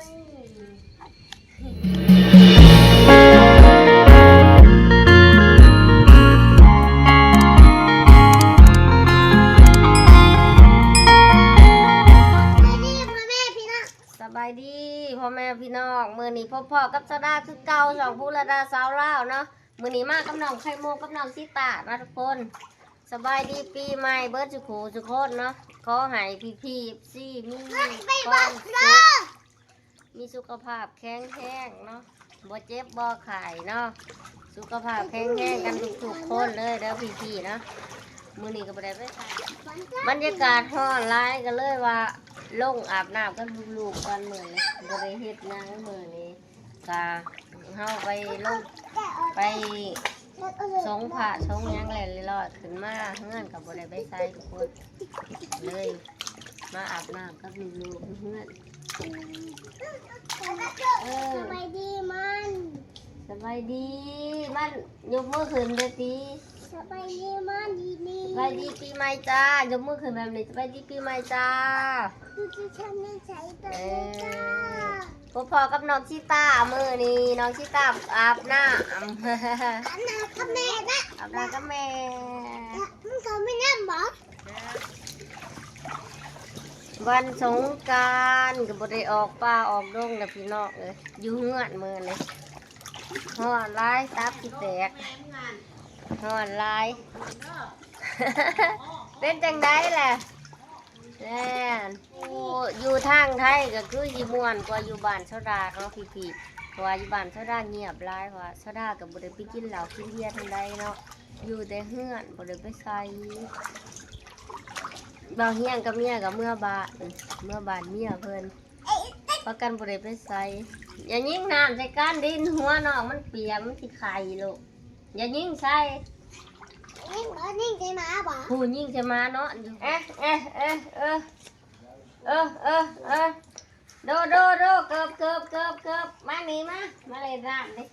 ສະບາຍດີພໍ່ແມ່ພີ່ນ້ອງ ມື້ນີ້ພົບພໍ້ກັບຊາວດາຄືເກົ່າ ຊ່ອງພູລະດາສາວລາວເນາະ. ມື້ນີ້ມາກັບນ້ອງໄຂ່ມຸກກັບນ້ອງຊີຕາເນາະທຸກຄົນ. ສະບາຍດີປີໃໝ່ເບິດສູ່ຄູ່ສູ່ຄົນເນາະ. ຂໍໃຫ້ພີ່ໆ ເອັຟຊີ ມີຄວາມສຸກ ມີສຸຂະພາບແຂງແຮງເນາະ ບໍ່ເຈັບບໍ່ໄຂ້ເນາະ ສຸຂະພາບແຂງແຮງກັນທຸກໆຄົນເລີຍເດີພີ່ໆເນາະ. ມື້ນີ້ກໍບໍ່ໄດ້ໄປໃສ ບັນຍາກາດຮ້ອນຫຼາຍ ກໍເລີຍວ່າລົງອາບນ້ຳກັບລູກໆກ່ອນມື້ນີ້ ບໍ່ໄດ້ເຮັດຫຍັງມື້ນີ້. ກະເຮົາໄປລົງ ໄປສົງພະສົງຫຍັງແລ້ວລຽບຮ້ອຍ ຂຶ້ນມາເຮືອນກໍບໍ່ໄດ້ໄປໃສທຸກຄົນ ເລີຍມາອາບນ້ຳກັບລູກໆຢູ່ເຮືອນ. ເອີ ສະບາຍດີມັນ ສະບາຍດີມັນ ຍົກມືຂຶ້ນເດີຕິ. ສະບາຍດີມາດີນີ້ ສະບາຍດີປີໃໝ່ຈ້າ ຍົກມືຂຶ້ນແບບນີ້ ສະບາຍດີປີໃໝ່ຈ້າ. ເອີ ພົບພໍ້ກັບນ້ອງຊີຕາ ມື້ນີ້ນ້ອງຊີຕາອາບນ້ຳ ອາບນ້ຳກັບແມ່ນະ ອາບນ້ຳກັບແມ່ ມັນກໍມີນ້ຳບໍ່? ວັນສົງການກໍບໍ່ໄດ້ອອກປ່າອອກດົງນະພີ່ນ້ອງເອີຍ ຢູ່ເຮືອນມື້ນີ້. ຮ້ອນຫຼາຍ ຕັບຊິແຕກ ຮ້ອນຫຼາຍ. ເປັນຈັ່ງໃດແຫຼະ? ແມ່ນ ຢູ່ ຢູ່ທາງໄທກໍຄືຊິມ່ວນກວ່າຢູ່ບ້ານຊາວດາເນາະພີ່ໆ ເພາະວ່າຢູ່ບ້ານຊາວດາງຽບຫຼາຍ ເພາະວ່າຊາວດາກໍບໍ່ໄດ້ໄປກິນເຫຼົ້າກິນເບຍທາງໃດເນາະ ຢູ່ແຕ່ເຮືອນ ບໍ່ໄດ້ໄປໃສ. ບ່າວຮຽງກັບເມຍກໍເມືອບ້ານ ເມືອບ້ານເມຍເພິ່ນ ພາກັນບໍ່ໄດ້ໄປໃສ. ຢ່າຍິງນ້ຳໃສ່ກັນ ດິນຫົວນ້ອງມັນປຽກ ມັນຊິໄຂ້ລູກ ຢ່າຍິງໃສ່. ຍິງບໍ່? ຍິງໃສ່ໝາບໍ່? ຜູ້ຍິງໃສ່ໝາເນາະ ເອະ ເອະ ເອະ ເອີ ເອີ ເອີ ເອີ ໂດ ໂດ ໂດ ເກີບ ເກີບ ເກີບ ເກີບ ມານີ້ມາ ມາເລ່ນນ້ຳນີ້.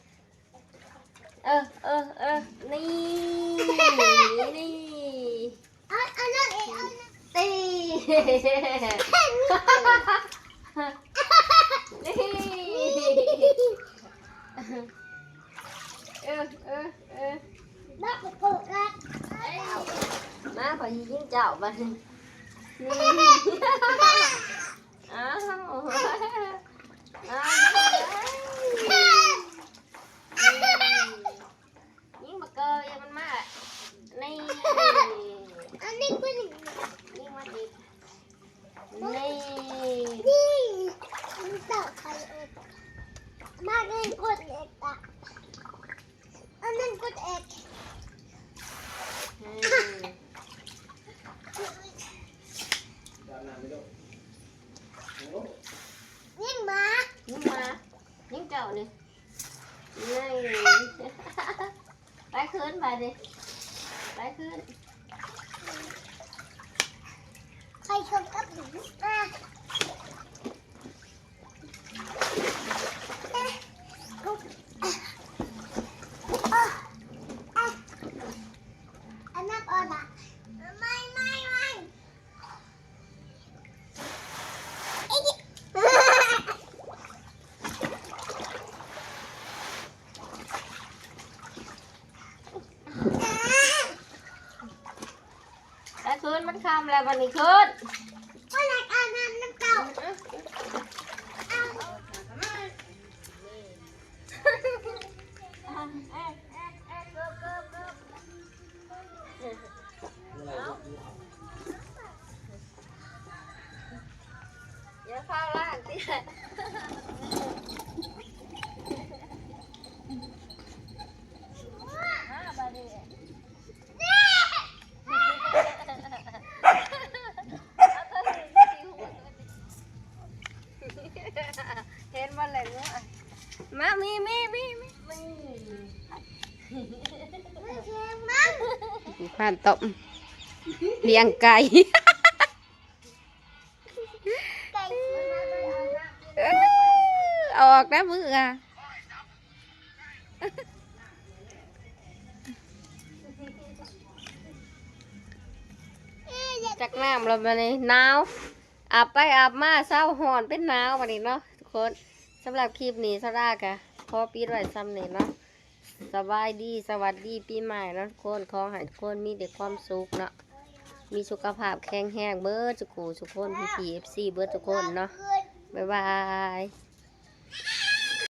ເອີ ເອີ ເອີ ນີ້ ນີ້ ເອົາ ເອົານັ້ນອີກ ເອົານັ້ນ ຕີ ນີ້ ເອີ ເອີ ເອີ ມາ ຂ້ອຍຊິຍິງເຈົ້າບັດນີ້ ນີ້ ອ້າວ ອ້າວ ຍິງບັກເກີ ຢ່າມັນມາ ນີ້ ອັນນີ້ເປັນ ຍິງມາອີກ ນີ້ ນີ້ ມັນເຈົ້າໄຂ່ອອກ ມາເລີຍ ກົດເອກຕະ ອັນນັ້ນກົດເອກ ເອີ ຍິງໝາ ຍິງໝາ ຍິງເຈົ້ານີ້. ນີ້ ໄປຄືນບາດນີ້ ໄປຄືນ ໄປຊົນກັບດິນ ອ່າ ອັນນັ້ນອອກລະ ໄໝ້ ໄໝ້ ໄໝ້. ໄປຄືນ ມັນຄ່ຳແລ້ວ ບັດນີ້ຄືນ ບໍ່ຢາກອາບນ້ຳນຳເຈົ້າ. ຢ່າພາວລ້າງຕິ ມາບາດນີ້ ເຫັນບໍ່ແຫຼະງວ ມາ ມີ ມີ ມີ ມີ ມີ ຜ່ານຕົບ ລ້ຽງໄກ່ ເອີ ເອົາອອກນະມືອະ ຈັກນ້ຳແລ້ວບາດນີ້ ໜາວ ອາບໄປອາບມາ ເຊົາຮ້ອນເປັນໜາວບາດນີ້ເນາະ ທຸ ຄົນ ສຳລັບຄລິບນີ້ ສາວດາກະຂໍປິດໄວ້ຊ່ຳນີ້ເນາະ. ສະບາຍດີ ສະຫວັດດີປີໃໝ່ເນາະທຸກຄົນ. ຂໍໃຫ້ທຸກຄົນມີແຕ່ຄວາມສຸກເນາະ, ມີສຸຂະພາບແຂງແຮງເບິດສຸຂູສຸຄົນ ພີ່ໆ ເອັຟຊີ ເບິດທຸກຄົນເນາະ. ບາຍບາຍ.